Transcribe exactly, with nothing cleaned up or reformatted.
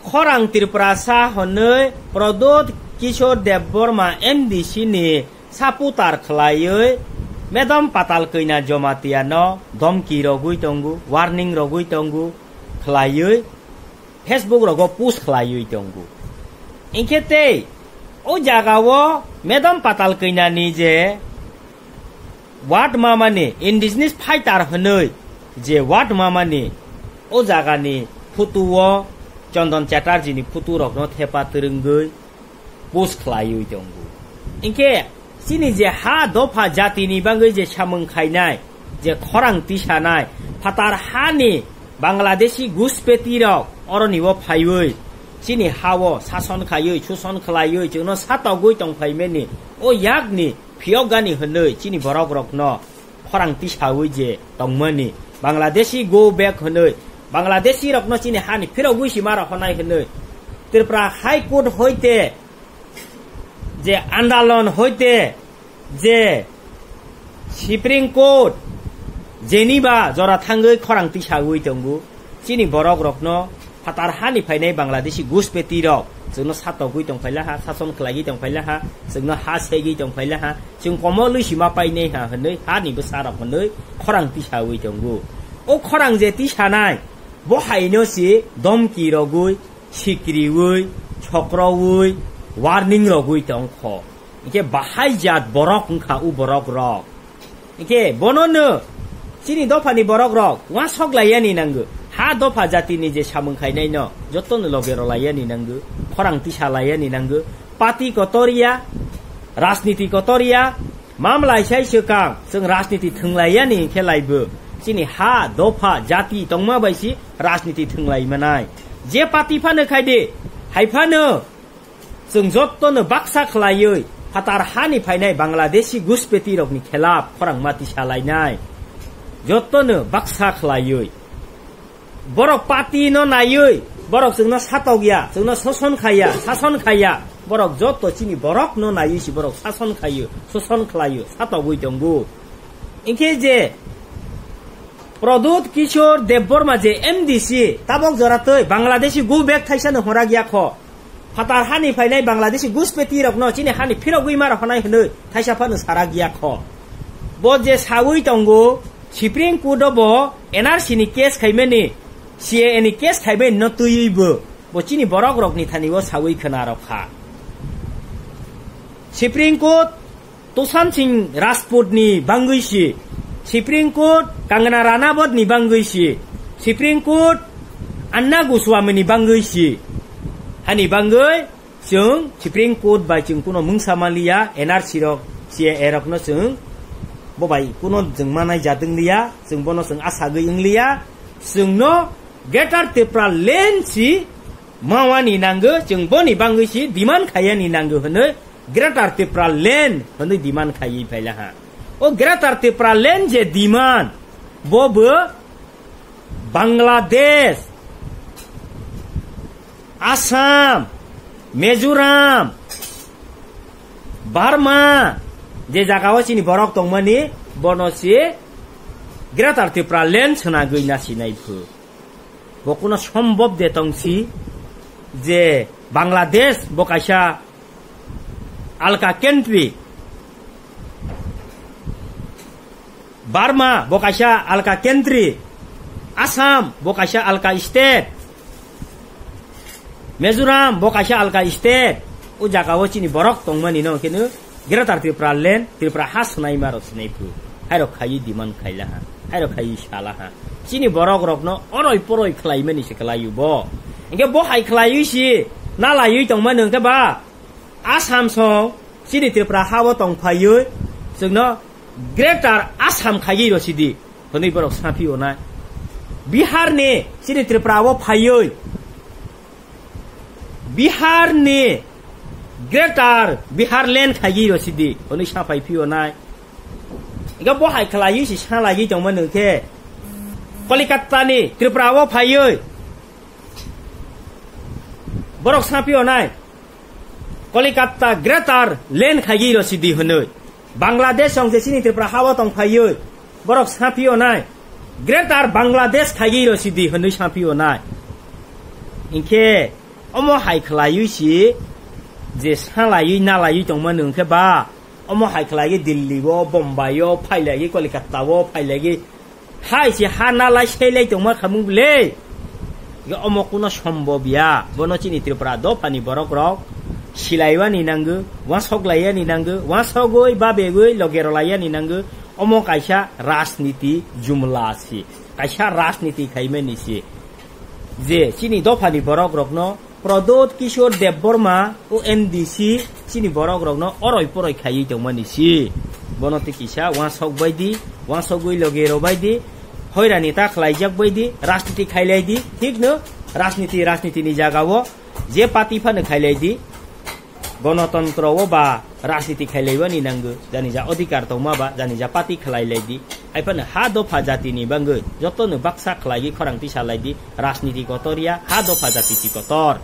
Khorang Tiprasa hwnwi Pradyot Kishore Debbarma M D C ni supporter khlaiwi Madam Patal Kanya Jamatia no domki rogwi tongo, warning rogwi tongo khlaiwi Facebook rogo post khlaiwi tongo. Hinkhe tei o jagao Madam Patal Kanya ni je Wat mamani indigenous fighter hwnwi je Wat mamani o jagani photo o Chandan Chatterjee ni photo rokno thepa twrwngwi post khlaiwi tongo. Hinkhe chini je ha dopha jatini bangwi je samung khainai, je khorang tisanai, phatar hani Bangladeshi guspeti rok oroni o phaiwi chini ha o sason khaiwi, suson khlaiwi chwngno satogwi tongphaimani o yakni phiyokgani hwnwi chini borok rokno khorang tisawi je tongmani, Bangladeshi go back hwnwi, Bangladeshi rokno chini hani phirogwi sima rohornai hwnwi, Tripura High Court hoite je andolon hoite je Supreme Court jeniba jora thangwi khorang tisawi tongo. Chini borok rokno phatar hani phainai Bangladeshi guspeti rok chwngno satogwi tongphaila ha, sason khlaiwi tongphaila ha, chwngno ha segwi tongphaila ha, chwng komolwi sima painai ha hwnwi hani bwsa rok hwnwi khorang tisawi tongo. O khorang je tisanai, bo haino si domki rogwi, sikriwi, sokrowi, warning rogwi tongkho. Hinkhe bahai jat borok wngkha u borok rok. Hinkhe bono no chini dophani borok rok uansok laiyani nango. Ha dopha jatini je samung khainai no jotono loge rw laiyani nango. Khorang tisa laiyani nango. Party kotor ya, rajniti kotor ya, mamlai sai swkang chwng rajniti thwng laiyani hinkhe laibo. Chini ha dopha jati tongma bai si rajniti thwng lai manai. Je party phano khai di, hai phano Chwng jottono baksa khwlaiwi phatar hani phainai Bangladeshi guspeti rokni khelap khorang mati salainai. Jottono baksa khwlaiwi. Borok party no naiwi, borok chwngno satok ya, chwngno soson khaya, sason khaya. Borok jotto chini borok no naiwi si borok sason khayo, soson khwlayo, satogwi tongo. Hinkhe je Pradyot Kishore Debbarma je M D C, tabok jora twi Bangladeshi go back thaisa no hora gya kho. Phatar hani phainai Bangladeshi guspeti rokno chini hani phirogwi ma roknai hwnwi thaisa phano sara giya kho. Bo je sawi tongo, Supreme Court o bo N R C ni case khaimani, C A A ni case khaimani no twiwi bo, bo chini borok rokni thani o sawi khna rok kha. Supreme Court Tushan Singh Rajput ni bangwi si, Supreme Court Kangana Ranaut ni bangwi si, Supreme Court Anna Goswami ni bangwi si. Hani bangwi chwng Supreme Court bai chwng kuno mungsa manliya, N R C rok, C A A rok no chwng bo bai kuno chwng manai jatwng liya, chwng bono chwng asagwi wngliya, chwng no Greater Tripura Land si mawani nango, chwng boni bangwi si demand khayani nango hwnwi Greater Tripura Land hwnwi demand khaiwi phaila ha. O Greater Tripura Land je demand, bo bo Bangladesh, Assam, Mizoram, Burma, je jaga o chini borok tongmani, bono si Greater Tripura Land swnagwi na sinai phu. Bo kuno sombhob de tongsi je Bangladesh bo kaisa alka country, Burma bo kaisa alka country, Assam bo kaisa alka state, Mizoram bo kaisa alka state. O jaga o chini borok tongmani no kenu Greater Tripura Land, Tripura ha swnai ma rok swnai phu. Hai rok khaiwi demand khaila ha. Hai rok khaiwi sala ha. Chini borok rokno oroi poroi khlaimani se khlaiyu bo. Hinkhe bo hai khlaiwi si na laiwi tongmani hinkhe ba Assam song chini Tripura ha o tong phaiwi chwngno Greater Assam khaiwi rw sidi hwnwi borok saphio nai. Bihar ni chini Tripura o phaiwi Bihar ni Greater Bihar Land khaiwi rw sidi hwnwi saphai phio nai. Ega bo hai khlaiwi si salaiwi tongma nung khe Kolkata ni Tripura o phaiwi borok saphio nai. Kolkata Greater Land khaiwi rw sidi hwnwi. Bangladesh song je chini Tripura ha o tong phaiwi borok saphio nai. Greater Bangladesh khaiwi rw sidi hwnwi saphio nai. Hinkhe Omo hai khlaiwi si je salaiwi nalaiwi tongmani hwnkhe ba, omo hai khlaiwi Delhi o, Bombay o, phailaiwi Kolkata o, phailaiwi hai se ha nalai selai tongma khamung bwle. Ge omo kuno sombob ya. Bono chini Tripura dophani borok rok silaiwani nango, wansok laiyani nango, wansogwi babegwi logero laiyani nango. Omo kaisa rajniti jumla si, kaisa rajniti khaimani si. Je chini dophani borok rokno Pradyot Kishore Debbarma, O M D C, chini borok rokno oroi poroi khaiwi tongmani si. Bono tei kisa wansok bai di, wansogwi logero bai di, hoirani ta khlaijak bai di, rajniti khailai di, thik no, rajniti, rajniti ni jaga o je party phano khailai di, gonotontro o ba rajniti khailaiwani nango, jani ja odhikar tongma ba, jani ja party khlailai di. Haiphano ha dopha jatini bangwi jotono baksa khlaiwi khorang tisa lai di, rajniti kotor ya, ha dopha jati si kotor.